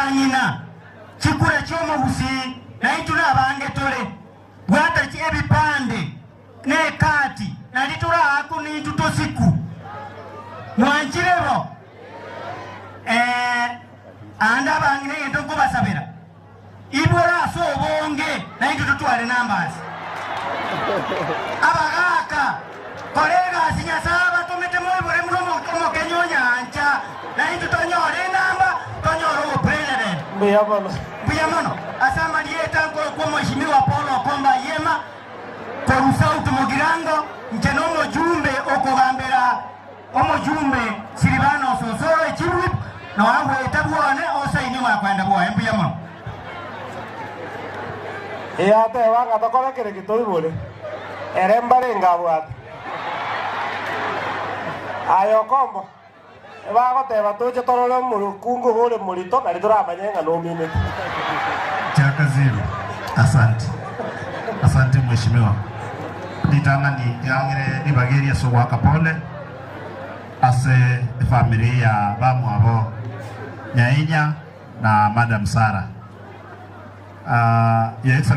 Abang'ina, chikura chi'omogusii, naintwe nabange tore. Bwata ebipande na ekati, nario toraakwe nintwe tosiku. Mwanchire bo? Ee, aande abang'ina egento nkobasabera, ibore ase obonge, naintwe totware numbers. Abagaaka, kora egasi Nyasae abatomete moibore buna omokenyi o nyancha, naintwe tonyore enamba, tonyore obopresident. Mbuya mono. Mbuya mono ase amarieta nkorokwa Omweshimiwa Paul Okomba Ayema korwa South Mugirango, inche nomojumbe okogambera omojumbe Silvano Ososoro echief whip noa goeta bwone osaini omanya koenda bwoye. Mbuya mono. Yateba ng'a tokore kere ki toibore, ere mbarenge abwate. Aye Okombo, Bagoteba, Toche torore omokungu obo ore morito, nario toramanye ng'a nomineti. Chaka zero. Asante. Asante mheshimiwa. Ritang'ani riang'ire ribaga eri ase ogoaka pole ase efamiri ya bamwabo Nyainya na Madam Sarah. Ah, Your Excellency.